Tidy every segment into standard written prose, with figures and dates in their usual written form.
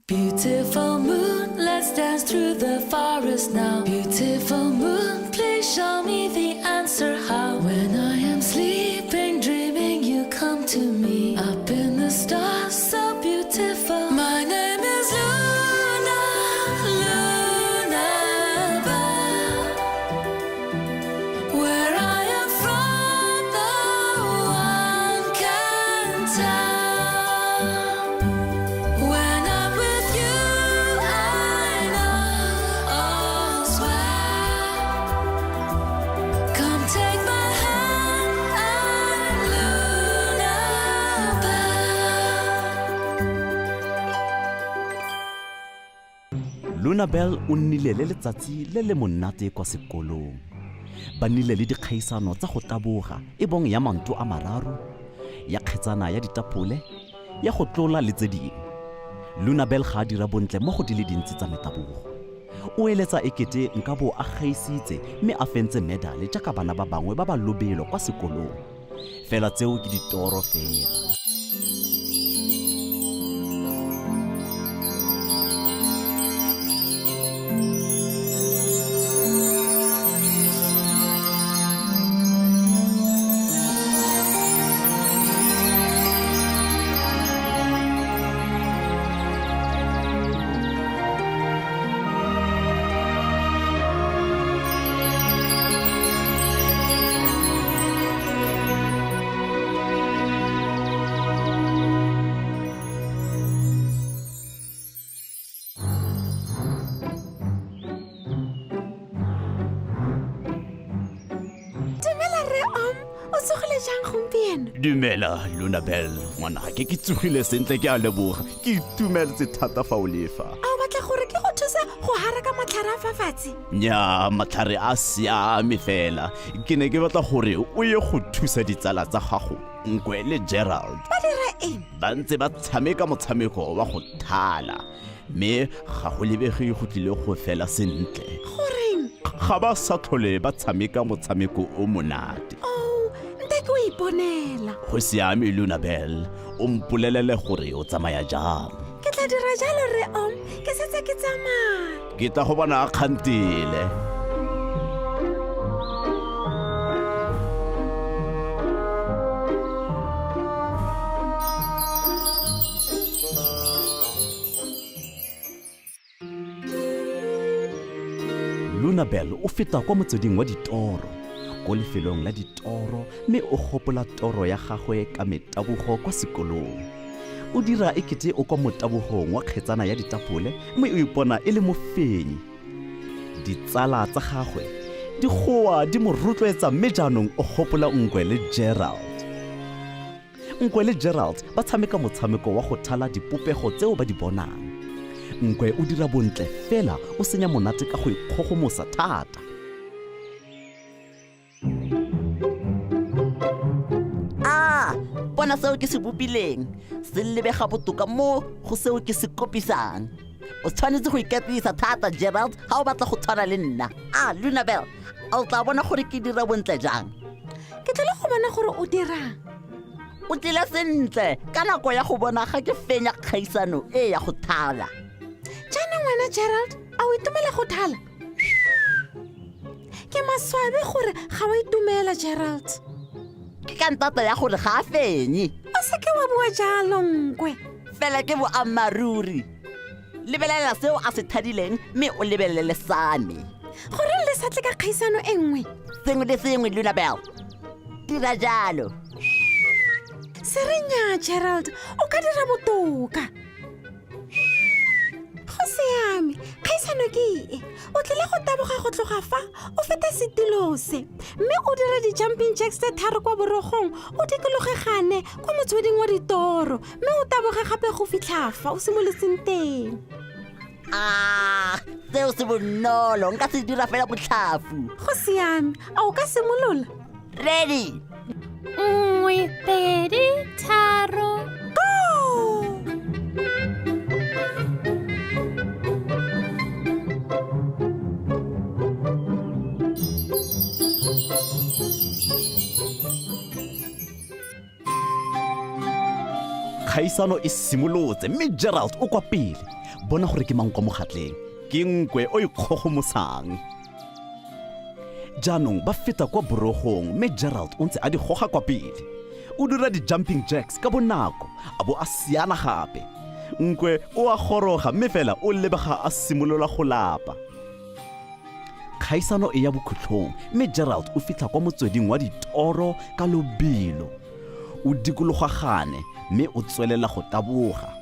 Beautiful moon, let's dance through the forest now. Beautiful moon, please show me the answer how. When I am sleeping, dreaming, you come to me. Up in the stars, so beautiful. My name is Luna, Luna Bell. Where I am from, no one can tell. When I'm with you, I know all's well. Come take my hand, I'm Luna Bell. Lunabel o nnile le letsatsi le le monate kwa sekolong. Ba nnile le dikgaisano tsa go taboga e bong ya manto a mararo, ya kgetsana ya ditapole, ya go tlola le tse dingwe. Lunabel ga a dira bontle mo go di le dintsi tsa metabogo. O eletsa ekete nka bo a gaisitse mme a fentse medale jaaka bana ba bangwe ba ba lobelo kwa sekolong. Fela tseo ke ditoro fela. Dumela rre Om, o tsogile jang gompieno? Dumela Lunabel, ngwanake, ke tsogile sentle, ke a leboga. Ke itumeletse thata fa o lefa. A o batla gore ke go thuse go haraka matlhare a fa fatshe? Nya, matlhare a siame fela. Ke ne ke batla gore o ye go thusa ditsala tsa gago, Nkwe le Gerald. Ba dira eng? Ba ntse ba tshameka motshameko wa go thala, mme ga go lebege go tlile go fela sentle. Goreng? Ga ba sa tlhole ba tshameka motshameko o monate. Oh, nte ke o iponela. Go siame Lunabel, o mpolelele gore o tsamaya jang. Ke tla dira jalo rre Om, ke setse ke tsamaya. Ke tla go bona a kgantele. Lunabel o feta kwa motsweding wa ditoro ko lefelong la ditoro mme o gopola toro ya gagwe ka metabogo kwa sekolong. O dira e kete o kwa motabogong wa kgetsana ya ditapole mme o ipona e le mofenyi. Ditsala tsa gagwe di goa di mo rotloetsa mme jaanong o gopola Nkwe le Gerald. Nkwe le Gerald ba tshameka motshameko wa go thala dipopego tseo ba di bonang. Nkwe o dira bontle fela o senya monate ka go ikgogomosa thata. A bona seo ke se bopileng se lebega botoka mo go seo ke se kopisang. O tshwanetse go ikatisa thata Gerald ga o batla go tshwana le nna. A Lunabel, a o tla bona gore ke dira bontle jang? Ke tlile go bona gore o dirang. O tlile sentle ka nako ya go bona ga ke fenya kgaisano e ya go thala. Jaanong wena Gerald, a o itumela go thala? Ke maswabi gore ga o itumela Gerald. Ke ka ntata ya gore ga a fenye. O seke wa bua jalo Nkwe. Fela ke boammaaruri. Lebelela seo a se thadileng mme o lebelele sa me. Goreng le sa tle ka kgaisano e nngwe? Sengwe le sengwe Lunabel. Dira jalo. Se re nnyaa Gerald, o ka dira botoka. Go siame, kgaisano ke e. O tlile go taboga go tloga fa o feta setilo se mme o dire di-jumping jacks tse tharo kwa borogong, o dikologe gane kwa motsweding wa ditoro mme o taboge gape go fitlha fa o simolotseng teng. Ah, seo se bonolo, nka se dira fela botlhafu. Go siame, a o ka simolola? Ready? 1, 2, 3. Go! Kgaisano e simolotse mme Gerald o kwa pele. Bona gore ke mang kwa mogatleng. Ke nkwe o ikgogomosang. Jaanong ba feta kwa borogong mme Gerald o ntse a di goga kwa pele. O dira di-jumping jacks ka bonako a bo a siana gape. Nkwe o a goroga mme fela o lebega a simolola go lapa. Kgaisano e ya bokhutlhong mme Gerald o fitlha kwa motsweding wa ditoro ka lobelo. O dikologa gane mme o tswelela go taboga.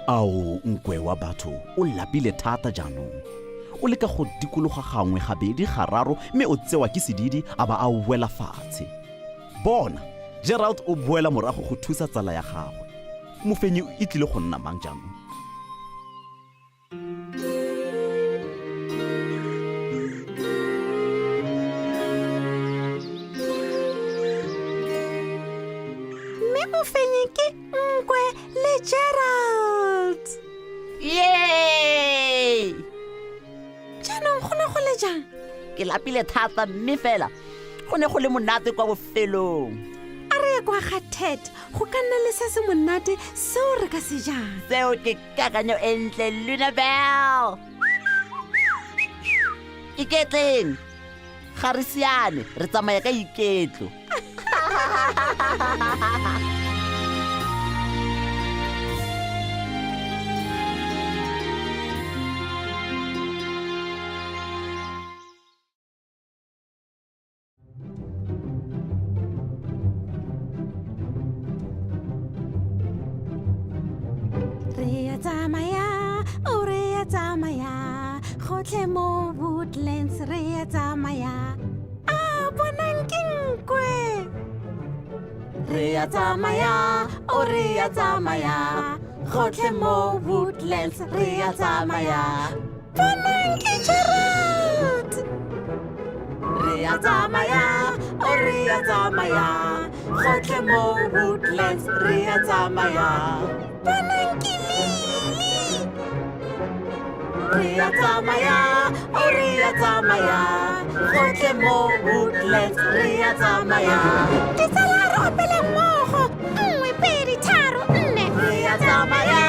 Ao, nkwe wa batho o lapile thata jaanong. O leka go dikologa gangwe gabedi gararo mme o tsewa ke sedidi a ba a wela fatshe. Bona, Gerald o boela morago go thusa tsala ya gagwe. Mofenyi e tlile go nna mang jaanong? Mme mofenyi ke Nkwe le Gerald. Yay! Jaanong go ne go le jang? Ke lapile thata mme fela go ne go le monate kwa bofelong. A re ye kwa ga Ted go ka nna le se se monate seo re ka se jang. Seo ke kakanyo e ntle Lunabel. Iketleng. Ga re siane, re tsamaya ka iketlo. Re a tsamaya, o re a tsamaya, gotlhe mo Woodlands re a tsamaya. A bonang ke nkwe. Re a tsamaya, o re a tsamaya, gotlhe mo Woodlands re a tsamaya. Bonang ke Gerald. Re a tsamaya, o re a tsamaya, gotlhe mo Woodlands re a tsamaya. Bonang ke Lily. Re a tsamaya, o re a tsamaya, gotlhe mo Woodlands re a tsamaya. Ditsala re opele mmogo, nngwe, pedi, tharo, nne. Re a tsamaya,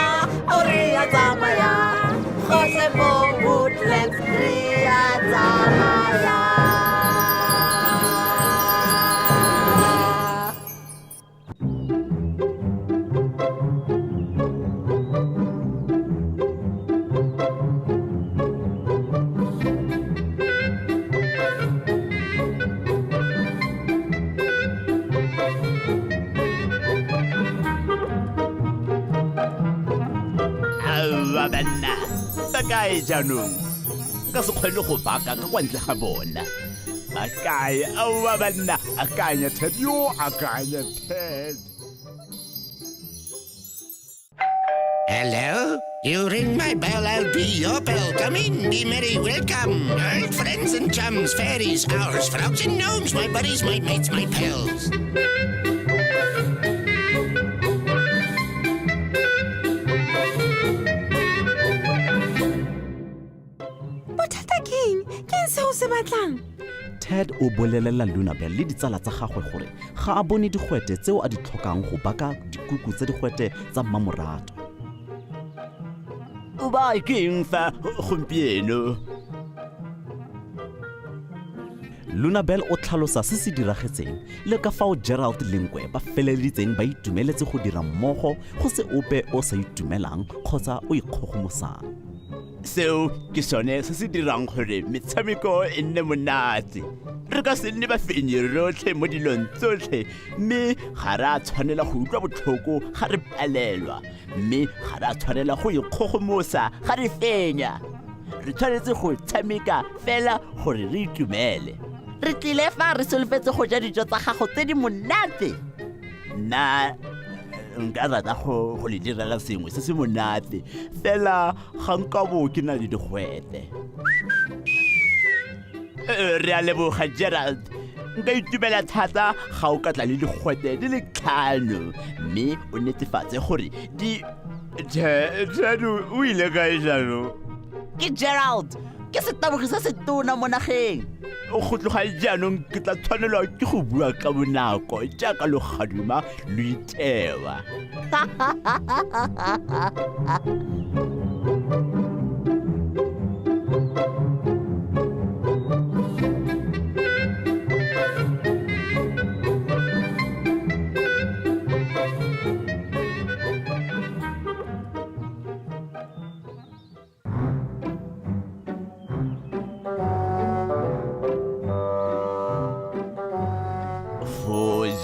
o re a tsamaya, gotlhe mo Woodlands re a tsamaya. Aowa banna, ba kae jaanong? Nka se kgone go baka ka kwa ntle ga bona. Ba kae? Aowa banna, akanya Ted, yo akanya Ted. Hello? You ring my bell, I'll be your bell. Come in, be merry, welcome. Old friends and chums, fairies, owls, frogs and gnomes, my buddies, my mates, my pals. Bothata ke eng? Ke eng se o se batlang? Ted o bolelela Lunabel le ditsala tsa gagwe gore ga a bone digwete tseo a di tlhokang go baka dikuku tsa digwete tsa mmamoratwa. O ba ke eng fa gompieno? Lunabel o tlhalosa se se diragetseng le ka fao Gerald le Nkwe ba feleleditseng ba itumeletse go dira mmogo go se ope o sa itumelang kgotsa o ikgogomosang. Seo ke sone se se dirang gore metshameko e nne monate. Re ka se nne bafenyi rotlhe mo dilong tsotlhe, mme ga re a tshwanela go utlwa botlhoko ga re palelwa, mme ga re a tshwanela go ikgogomosa ga re fenya. Re tshwanetse go tshameka fela gore re itumele. Re tlile fa re solofetse go ja dijo tsa gago tse di monate. Nna nka rata go le direla sengwe se se monate, fela ga nka bo ke na le digwete. Re a leboga Gerald. Nka itumela thata ga o ka tla le digwete di le 5, mme o netefatse gore di Ted o ile kae jaanong? Ke Gerald, ke setabogi se se tona mo nageng. Go tloga jaanong ke tla tshwanelwa ke go bua ka bonako jaaka logadima lo itewa.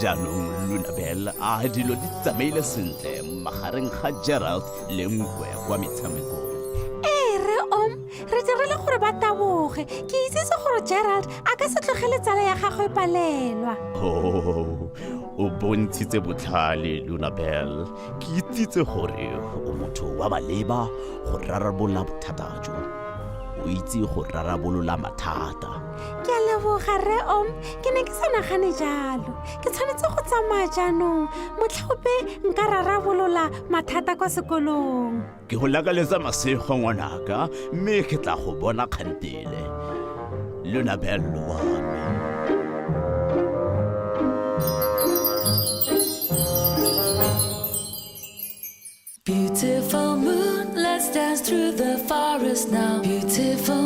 Jaanong Lunabel, a dilo di tsamaile sentle magareng ga Gerald le nkwe kwa metshamekong? Ee, re Om, re dirile gore ba taboge. Ke itsetse gore Gerald a ka se tlogele tsala ya gagwe e palelwa. Oh, o bontshitse botlhale, Lunabel. Ke itsitse gore o motho wa maleba go rarabolola bothata jo. O itse go rarabolola mathata. Ke a leboga, Rre Om. Ke ne ke sa nagane jalo. Ke tshwanetse go tsamaya jaanong. Motlhaope nka rarabolola mathata kwa sekolong. Ke go lakaletsa masego, ngwanaka, mme ke tla go bona kgantele. Lunabel wa me. Beautiful moon, let's dance through the forest now. Beautiful